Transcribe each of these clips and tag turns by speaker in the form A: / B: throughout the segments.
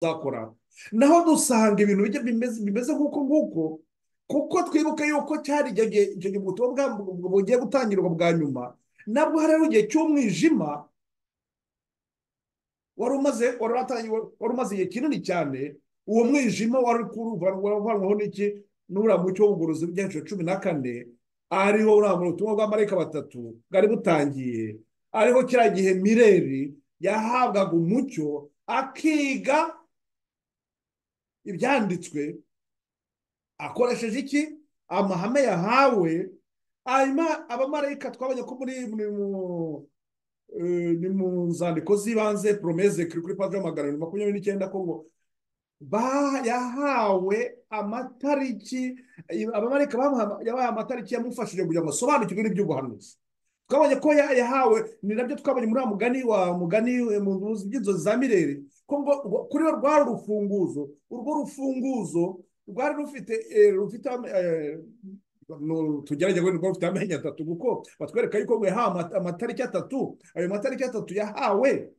A: uzakora. Naho dusanga ibintu bijya bimeze nk'uko nguko, kuko twibuke yuko cyari icyo gihe ubutumwa bugiye gutangirwa bwa nyuma, nabwo hari igihe cy'umwijima wari umaze igihe kinini cyane. Uwo mwijima wari kuvanwaho n'iki? N'uriya mucyo w'ubugorozi bw'inshuro 14, ariho uriya butumwa bwa marayika batatu bwari butangiye, ariho kiriya gihe Mireri yahabwaga umucyo akiga ibyanditswe akoresheje iki? Amahame yahawe. Hanyuma abamarayika twabonye ko muri ni mu nzandiko z'ibanze promese kuri paji 229 ko ngo yahawe amatariki, abamarayika yabahaye amatariki yamufashije kugira ngo asobanukirwe n'iby'ubuhanuzi. Twabonye ko yahawe, ni nabyo twabonye muri wa mugani wa mugani mu by'inzozi za Mireri, ko ngo kuri we rwari urufunguzo, urwo rufunguzo rwari rufite tugerageze rwari rufite amenyo atatu, kuko batwereka yuko yahawe amatariki atatu. Ayo matariki atatu yahawe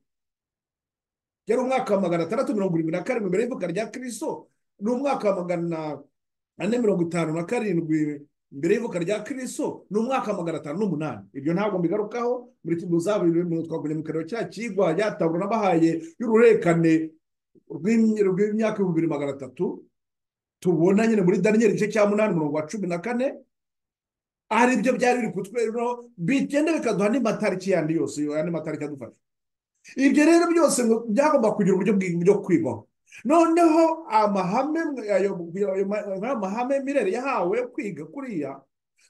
A: yari umwaka wa 677 mbere y'ivuka rya Kristo, n'umwaka wa 457 mbere y'ivuka rya Kristo, n'umwaka wa 508. Ibyo ntabwo mbigarukaho muri muzabiri twaguye mu karero cya kigwa yataburo nabahaye y'ururekane rw'imyaka 2300 tubona nyine muri Daniel igice cya 8 umurongo wa 14, ari byo byari biri kutwereka bigenda bikaduha n'amatariki yandi yose, andi matariki adufasha. Ibyo rero byose byagomba kugira uburyo bwo kwigwaho. Noneho amahame amahame Mireri yahawe kwiga kuriya,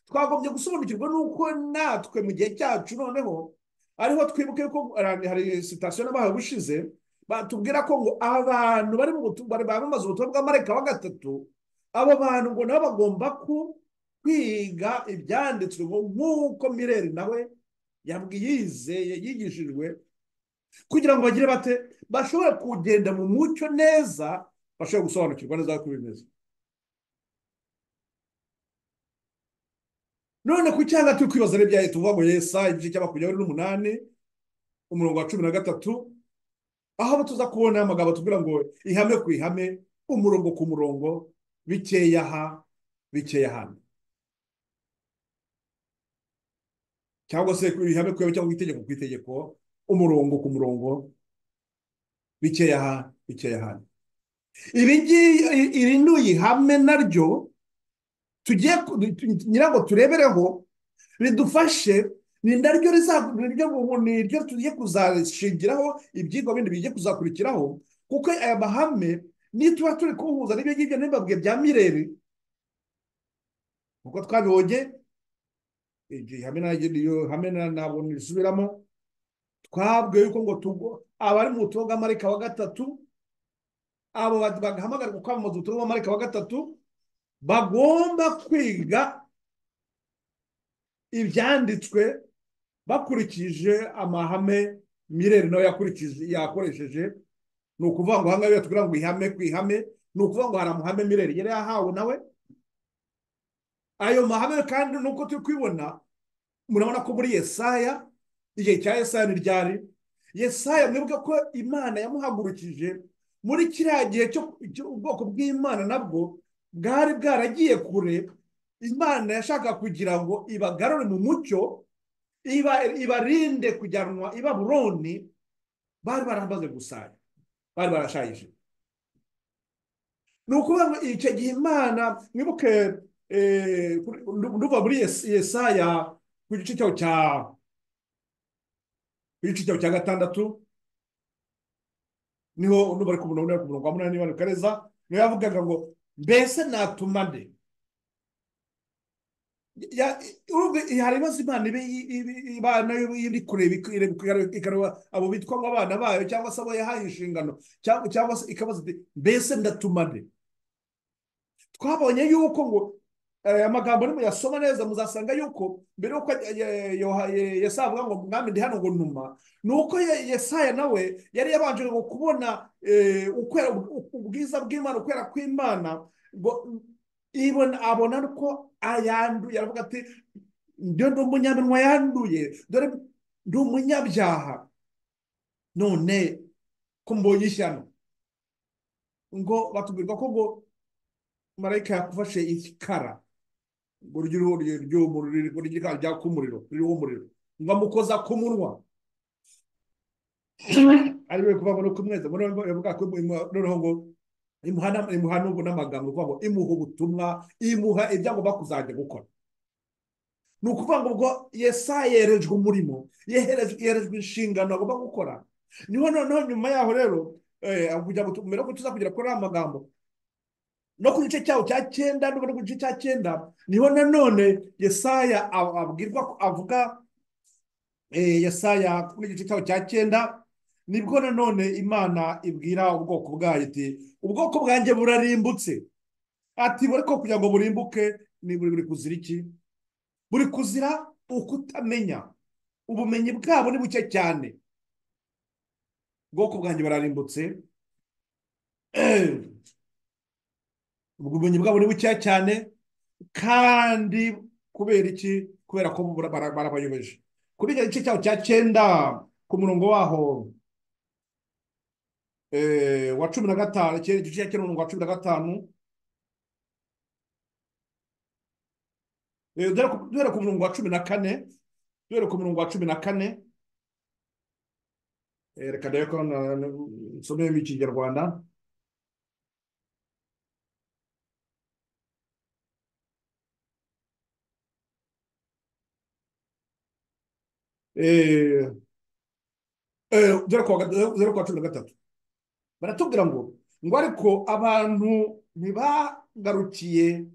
A: twagombye gusobanukirwa nuko natwe mu gihe cyacu noneho ariho twibuke ko hari sitasiyo n'abahawe bushize batubwira ko ngo abantu bari mu bamamaza ubutumwa bwa marayika wa gatatu, abo bantu ngo nabo bagomba kwiga ibyanditswe ngo nk'uko Mireri nawe yabwiyizeye yigishijwe, kugira ngo bagire bate bashobora kugenda mu mucyo neza, bashobora gusobanukirwa neza uko bimeze. None ku cyanga turi kwibaza n'ibyaye tuvuga ngo Yesaya igice cya 28 umurongo wa 13, aho tuza kubona amagambo tubwira ngo ihame ku ihame, umurongo ku murongo, bikeya ha bikeya hano, cyangwa se ihame ku ihame cyangwa itegeko ku itegeko, umurongo ku murongo, bikeya ha bikeya hano. Ibi ngibi iri ni ihame naryo tugiye nyirango turebereho ridufashe, ni naryo niryo tugiye kuzashingiraho ibyigwa bindi bigiye kuzakurikiraho, kuko aya mahame nituba turi kuhuza n'ibyo ngibyo n'imbabwe bya Mireri, kuko twabibonye ihame ntabwo nisubiramo, twabwiwe yuko ngo abari mu butumwa bwa marayika wa gatatu, abo bagahamagarwa kwamamaza ubutumwa bwa marayika wa gatatu, bagomba kwiga ibyanditswe bakurikije amahame Mireri nawe yakoresheje. Ni ukuvuga ngo ahangaha tubwira ngo ihame ku ihame, ni ukuvuga ngo hari amahame Mireri yari yahawe nawe. Ayo mahame kandi nuko turi kwibona, murabona ko muri Yesaya, igihe cya Yesaya ni ryari? Yesaya mwibuke ko Imana yamuhagurukije muri kiriya gihe ubwoko bw'Imana nabwo bwari bwaragiye kure. Imana yashaka kugira ngo ibagarure mu mucyo, ibarinde kujyanwa i Babuloni. Bari baramaze gusaya, bari barashayije. Ni ukuvuga ngo icyo gihe Imana, mwibuke nduva muri Yesaya ku gice cyaho cya cya 6, niho bari ku murongo wa 8 bari kareza, niho yavugaga ngo mbese natuma nde? Hari ibibazo Imana iri kureba ikareba abo bitwa ngo abana bayo, cyangwa se abo yahaye inshingano, cyangwa se ikabaza iti mbese ndatuma nde? Twabonye yuko ngo amagambo nimuyasoma neza muzasanga yuko mbere yuko Yesaya avuga ngo mwami ndi hano ngo ntuma, ni uko Yesaya nawe yari yabanje ngo kubona ubwiza bw'Imana, ukwera kw'Imana, ngo abona ko ayanduye, aravuga ati ndi umunyaminwa yanduye, dore ndi umunyabyaha, none ko mbonye ishyano. Ngo batubwirwa ko ngo marayika yakufashe ikara ngo ryaka umuriro, ririho umuriro, ngo amukoza ku munwa, ari we kuvuga ngo no kumweza, noneho ngo imuha n'amagambo, kuvuga ngo imuha ubutumwa, imuha ibyo agomba kuzajya gukora. Ni ukuvuga ngo ubwo Yesaya yerejwe umurimo, yerejwe inshingano agomba gukora. Niho noneho nyuma yaho rero kugira ngo mbere ko tuza kugera kuri aya magambo no ku gice cyaho cya 9, no ku gice cya 9 niho nanone Yesaya abwirwa, avuga Yesaya ku gice cyaho cya 9, nibwo nanone Imana ibwira ubwoko bwayo iti ubwoko bwanjye burarimbutse. Ati ariko kugira ngo burimbuke ni buri kuzira iki? Buri kuzira ukutamenya, ubumenyi bwabo ni buke cyane. Ubwoko bwanjye bararimbutse, ubumenyi bwabo ni buke cyane, kandi kubera iki? Kubera ko barabayobeje. Kuri icyo gice cyaho cya 9 ku murongo waho wa 15, igice cya 9 umurongo wa 15, duhere ku murongo wa 14, duhere ku murongo wa 14. Reka ndebe ko nsomeye mu Kinyarwanda. Duhere ku wa 13, baratubwira ngo ariko abantu ntibagarukiye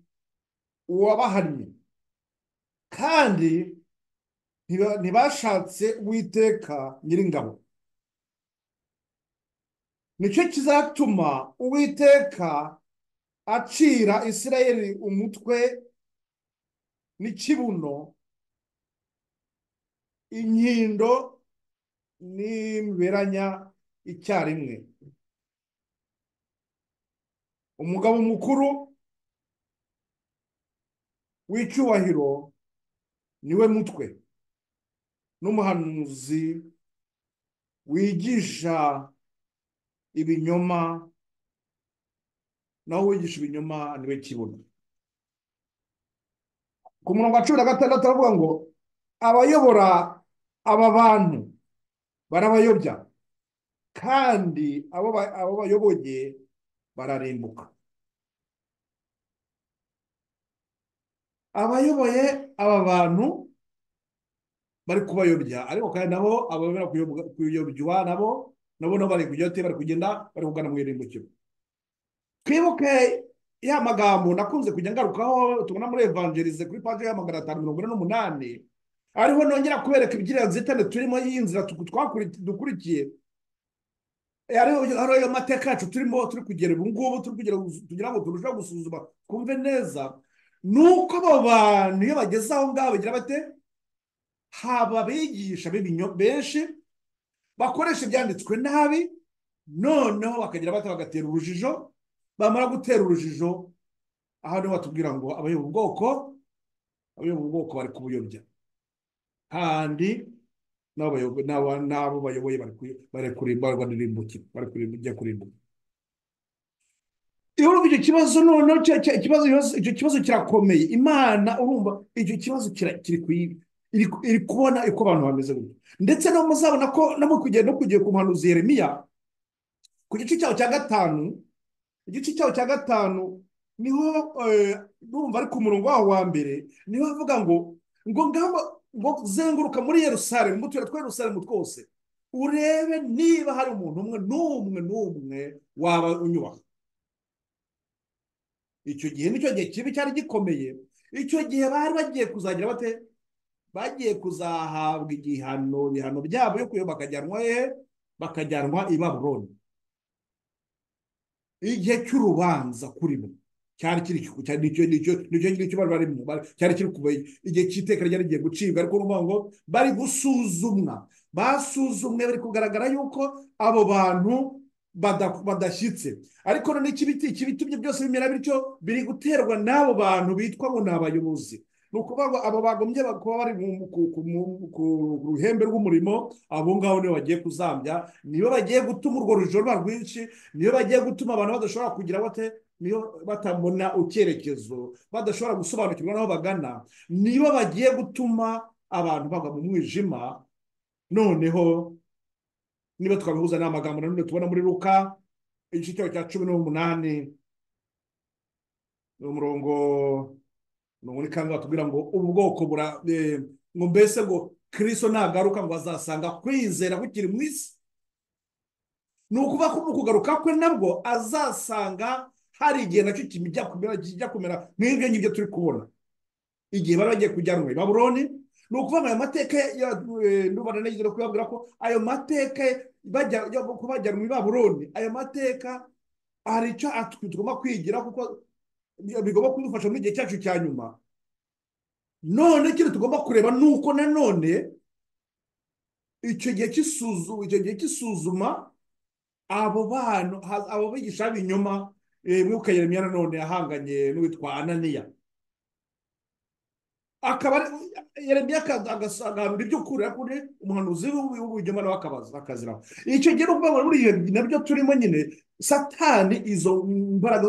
A: uwabahannye, kandi ntibashatse Uwiteka Nyiringabo. Nicyo kizatuma Uwiteka acira Isirayeli umutwe n'ikibuno, inkindo n'imiberanya icyarimwe. Umugabo mukuru w'icyubahiro niwe mutwe, n'umuhanuzi wigisha ibinyoma, naho wigisha ibinyoma niwe kibuno. Ku murongo wa 16 aravuga ngo abayobora aba bantu barabayobya, kandi abo bayoboye bararimbuka. Abayoboye aba bantu bari kubayobya, ariko kandi nabo ababera kuyobywa nabo bari kujya bari kugenda bari kugana mu irimbukiro. Twibuke ya magambo nakunze kujya ngarukaho tubona muri Evangelize kuri paje ya 548, ariho nongera kubereka iby'iriya nzitane turimo, y'inzira dukurikiye, ariho ayo mateka yacu turimo turi kugera ubu ngubu, turi kugera tugira ngo turusheho gusuzuma twumve neza. Nuko abo bantu iyo bageze aho ngaho bagira bate? Haba abigisha benshi bakoresha ibyanditswe nabi, noneho bakagira bate? Bagatera urujijo. Bamara gutera urujijo, aho niho batubwira ngo abayobora ubwoko bari kubuyobya, kandi n'abo bayoboye bari kurimbuka. Iyo urumva icyo kibazo, noneho icyo kibazo kirakomeye. Imana urumva icyo kibazo iri kubona uko abantu bameze gutya. Ndetse no muzabona ko no kugenda no kugiye ku muhanuzi Yeremiya ku gice cyaho cya 5, igice cyaho cya 5 niho urumva ari ku murongo waho wa mbere, niho avuga ngo ngo zenguruka muri Yerusalemu, mu turere twa Yerusalemu twose, urebe niba hari umuntu umwe n'umwe n'umwe waba unyubaha. Icyo gihe nicyo gihe kibi cyari gikomeye. Icyo gihe bari bagiye kuzagira bate? Bagiye kuzahabwa igihano, ibihano byabo yo kuyoba, bakajyanwa he? Bakajyanwa i Babuloni. Igihe cy'urubanza kuri bo cyari kiri nicyo bari barimo, cyari kiri kuba igihe cy'iteka ryari rigiye gucibwa. Ariko urumva ngo bari gusuzumwa, basuzumwe, bari kugaragara yuko abo bantu badashyitse. Ariko none ikibitumye byose bimera bityo biri guterwa n'abo bantu bitwa ngo ni abayobozi. Ni ukuvuga ngo abo bagombye kuba bari ku ruhembe rw'umurimo, abo ngabo nibo bagiye kuzambya, nibo bagiye gutuma urwo rujijo ruba rwinshi, nibo bagiye gutuma abantu badashobora kugira bate, niyo batabona icyerekezo, badashobora gusobanukirwa n'aho bagana, nibo bagiye gutuma abantu bagwa mu mwijima. Noneho niba twabihuza n'amagambo nanone tubona muri Luka igice cya 18 umurongo muri kangahe batubwira ngo ubwoko ngo mbese ngo Kristo nagaruka ngo azasanga kwizera kukiri mu isi. Ni ukuvuga ko mu kugaruka kwe nabwo azasanga hari igihe nacyo kijya kumera nk'ibyo ngibyo turi kubona igihe bari bagiye kujyanwa i Babuloni. Ni ukuvuga ngo ayo mateka ndubona neza kubabwira ko ayo mateka bajyanwa i Babuloni, ayo mateka hari icyo tugomba kwigira kuko bigomba kudufasha muri igihe cyacu cya nyuma. None ikintu tugomba kureba ni uko nanone icyo gihe cy'isuzuma abo bantu, abo bigisha b'ibinyoma. Mwibuka Yeremiya nanone ahanganye n'uwitwa Ananiya, akaba Yeremiya agasobanura iby'ukuri kuri umuhanuzi w'ibinyoma nawe akaziraho. Icyo gihe ni ukuvuga ngo muri iyo nabyo turimo nyine Satani izo mbaraga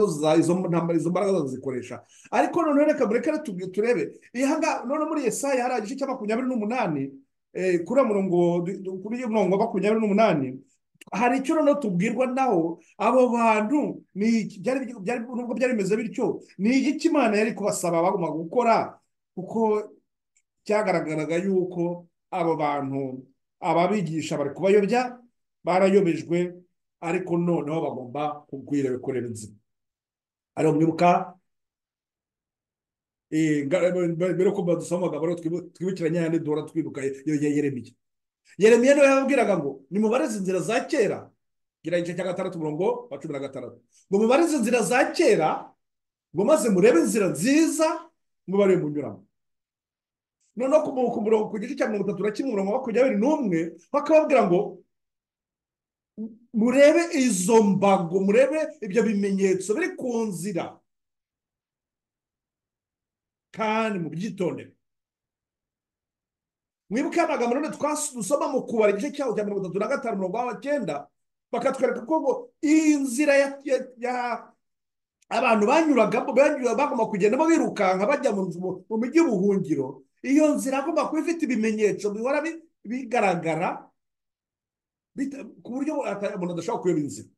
A: izo zikoresha. Ariko noneho reka mureke turebe none muri Yesaya hari igice cya 28 kuri murongo 28 hari icyo noneho tubwirwa naho abo bantu nubwo byari bimeze bityo, ni iki Imana yari kubasaba bagomba gukora, kuko cyagaragaraga yuko abo bantu ababigisha bari kubayobya, barayobejwe, ariko noneho bagomba kugwira inzira. Ariho mwibuka mbere ko badusoma amagambo twibukiranya yandi duhora twibuka Yeremiya. Yeremiya niwe yababwiraga ngo nimubarize inzira za kera, gira igice cya 6 umurongo wa 16, ngo mubarize inzira za kera, ngo maze murebe inzira nziza mubare munyuramo. Noneho ku murongo ku gice cya 31 umurongo wa 21 bakababwira ngo murebe izo mbago, murebe ibyo bimenyetso biri ku nzira kandi mubyitondere. Mwibuke amagambo none dusoma mu Kubara igice cyaho cya 35 umurongo wa 9, bakatwereka ko ngo iyi nzira ya abantu banyuragamo bagomba kugenda birukanka bajya mu mijyi y'ubuhungiro, iyo nzira agomba kuba ifite ibimenyetso bihora bigaragara ku buryo umuntu adashobora kuyoba inzira.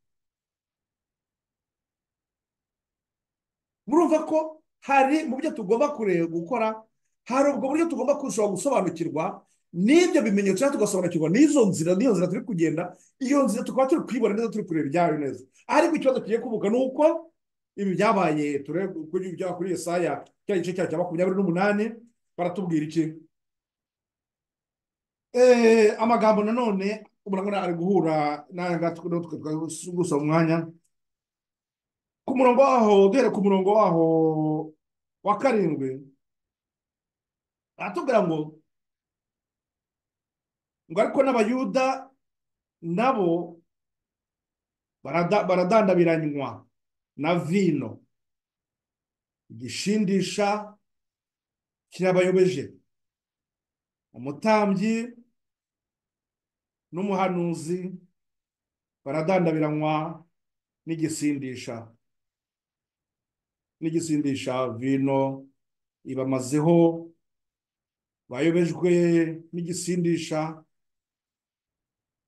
A: Murumva ko hari mu byo tugomba kureba gukora, hari ubwo buryo tugomba kurushaho gusobanukirwa n'ibyo bimenyetso, tugasobanukirwa n'izo nzira, n'iyo nzira turi kugenda, iyo nzira tukaba turi kuyibona neza, turi kureba ibyayo neza. Ariko ikibazo kigiye kuvuka ni uko ibi byabaye kuri Yesaya cya gice cya 28 baratubwira iki? Amagambo nanone urabona ari guhura n'aya gusa umwanya ku murongo waho, duhere ku murongo waho wa 7, aratubwira ngo ariko n'Abayuda nabo baradandabiranywa na vino, igishindisha kirabayobeje, umutambyi n'umuhanuzi baradandabiranywa n'igisindisha, vino ibamazeho, bayobejwe n'igisindisha.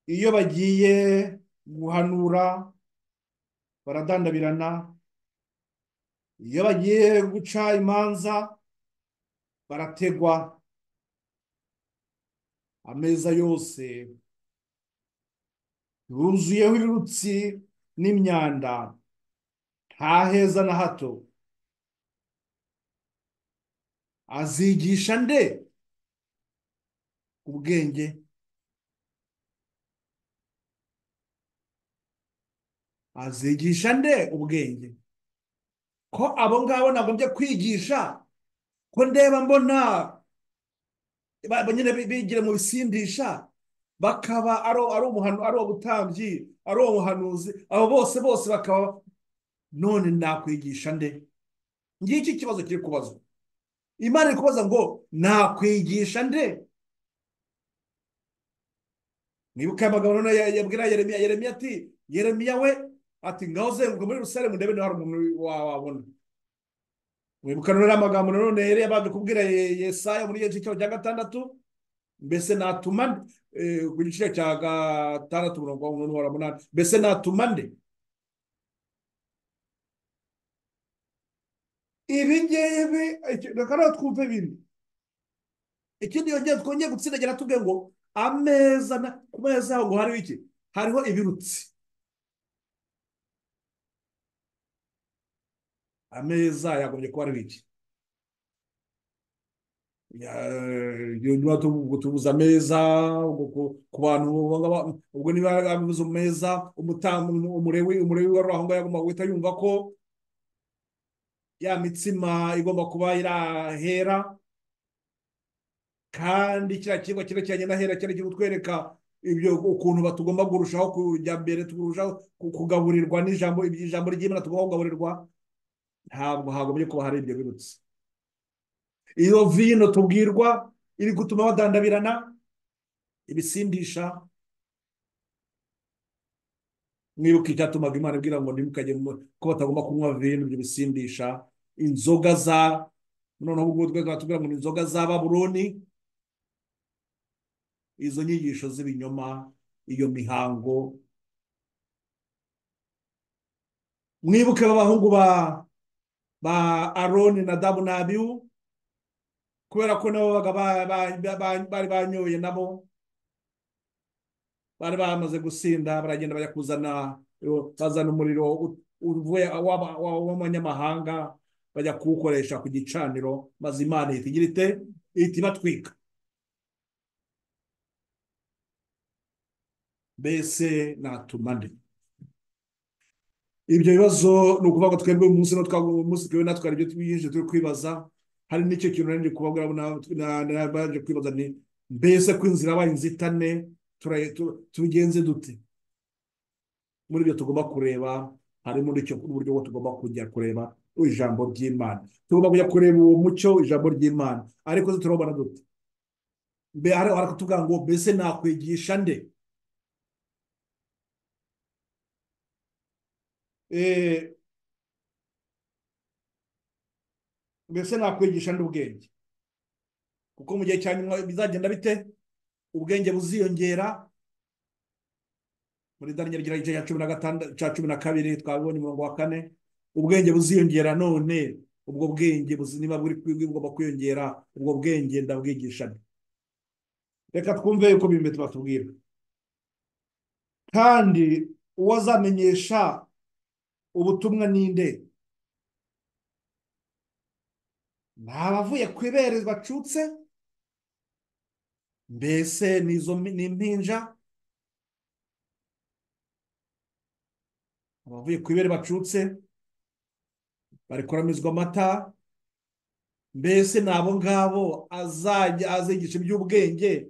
A: Iyo bagiye guhanura baradandabirana, iyo bagiye guca imanza barategwa, ameza yose yuzuyeho ibirutsi n'imyanda, nta heza na hato. Azigisha nde ubwenge? Azigisha nde ubwenge? Ko abo ngabo nagombye kwigisha, ko ndeba mbona nyine bigira mu bisindisha, bakaba ari ubutambyi, ari ubuhanuzi, abo bose bakaba, none nakwigisha nde? Ngiki ikibazo kiri kubazwa. Imana iri kubaza ngo nakwigisha nde? Mwibuke amagambo none yabwira Yeremiya. Yeremiya ati, Yeremiya we ati ngaho zenguruka muri Yerusalemu ndebe niba hari umuntu wabona. Mwibuka none amagambo none yari yabanje kubwira Yesaya muri igice cya 6, mbese natuma ku gice cya 6 umurongo wa 8, mbese natuma nde? Ibi ngibi reka twumve bindi. Ikindi yongeye twongeye gutsindagira tubwe ngo ameza ku meza ngo hariho iki? Hariho ibirutsi. Ameza yagombye kuba ariho iki? Tubuza ameza ku bantu, ubwo niba abuze ameza, umurewi wari aho ngaho yagomba guhita yumva ko ya mitsima igomba kuba irahera, kandi kiriya kigwa cyerekeranye n'ahera cyari kiri kutwereka ibyo ukuntu batugomba kurushaho kujya mbere, turushaho kugaburirwa n'ijambo, ijambo ry'Imana tugomba kugaburirwa. Ntabwo hagombye kuba hari ibyo birutsi. Iyo vino tubwirwa iri gutuma badandabirana, ibisindisha. Mwibuke icyatumaga Imana ibwira ngo ntimukajye ko batagomba kunywa vino, ibyo bisindisha, inzoga za noneho ubwo twatubwira ngo ni inzoga za Babuloni. Izo nyigisho z'ibinyoma, iyo mihango. Mwibuke b'abahungu ba Aroni na Nadabu na Abihu, kubera ko nabo bari banyoye, nabo bari bamaze gusinda, baragenda bajya kuzana, bazana umuriro uvuye w'abanyamahanga, bajya kuwukoresha ku gicaniro, maze Imana ihita igira ite? Ihita ibatwika. Mbese natuma nde? Ibyo bibazo ni ukuvuga ngo twebwe umunsi twebwe natwe hari ibyo byinshi turi kwibaza. Hari n'icyo kintu nari kubabwira, nabanje kwibaza ni mbese ko inzira yabaye inzitane tubigenze dute? Muri ibyo tugomba kureba harimo uburyo tugomba kujya kureba ijambo ry'Imana. Tugomba kujya kureba uwo mucyo, ijambo ry'Imana. Ariko turabona dute? Mbe hari kutubwira ngo mbese nakwigisha nde? Mbese nakwigisha nde ubwenge? Kuko mu gihe cya nyuma bizagenda bite? Ubwenge buziyongera. Muri Daniyeli igice cya 16 cya 12 twabonye umurongo wa 4, ubwenge buziyongera. None ubwo bwenge niba bugomba kwiyongera, ubwo bwenge ndabwigisha. Reka twumve uko bimwe batubwira. Kandi uwazamenyesha ubutumwa ninde? Ni abavuye ku ibere bacutse, mbese nizo ni impinja. Abavuye ku ibere bacutse bari kuramizwa amata, mbese nabo ngabo azajya azigisha iby'ubwenge,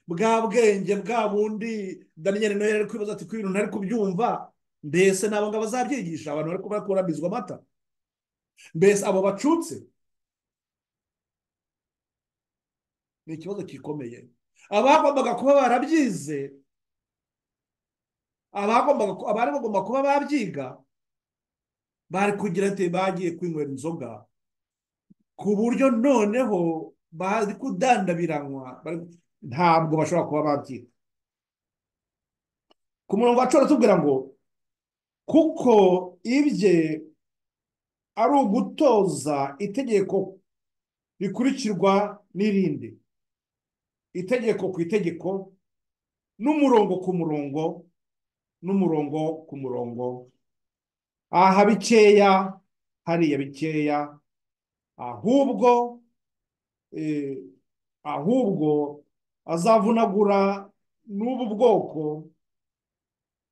A: bwa bwenge bwa bundi Daniyeli nawe yari kwibaza ati ko ibintu ntari kubyumva, mbese nabo ngabo azabyigisha abantu bari kuramizwa amata, mbese abo bacutse. Ni ikibazo gikomeye. Abagombaga kuba barabyize, abari bagomba kuba babyiga, bari kugira ati bagiye kwinywera inzoga ku buryo noneho bari kudandabiranwa, ntabwo bashobora kuba babyiga. Ku murongo wa 10 tubwira ngo kuko ibye ari ugutoza itegeko rikurikirwa n'irindi, itegeko ku itegeko, n'umurongo ku murongo, n'umurongo ku murongo, aha bikeya hariya bikeya, ahubwo azavunagura n'ubu bwoko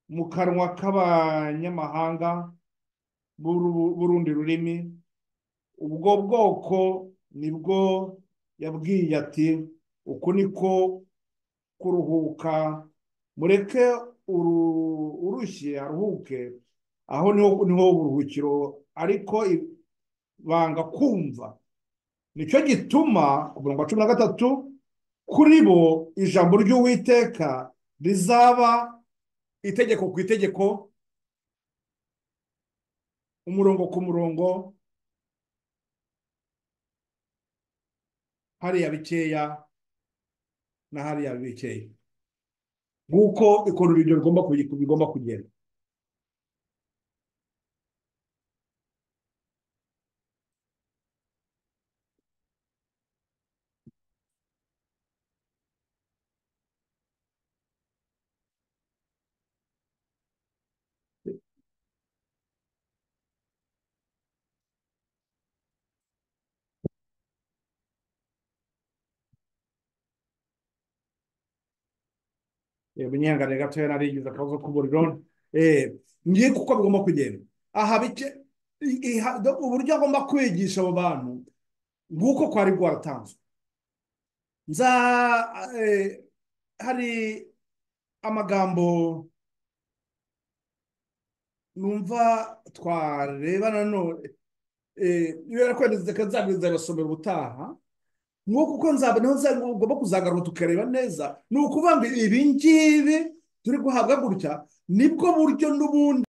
A: mu kanwa k'abanyamahanga b'urundi rurimi. Ubwo bwoko nibwo yabwiye ati uku niko kuruhuka, mureke urushye aruhuke, aho niho uburuhukiro. Ariko banga kumva. Nicyo gituma ku murongo wa 13 kuri bo ijambo ry'Uwiteka rizaba itegeko ku itegeko, umurongo ku murongo, hariya bikeya na hariya bikeya, nguko ukuntu ibyo bigomba kugenda. Munyihanganire gatoya, narigize akabazo k'umuriro. Ngiye kuko bigomba kugenda aha bike, uburyo agomba kwigisha abo bantu nguko kwari rwaratanzwe. Hari amagambo numva twareba nanone, nzabasomera ubutaha, nk'uko uko nzaba niho ngomba kuzagaruka tukareba neza. Ni ukuvuga ngo ibi ngibi turi guhabwa gutya nibwo buryo n'ubundi.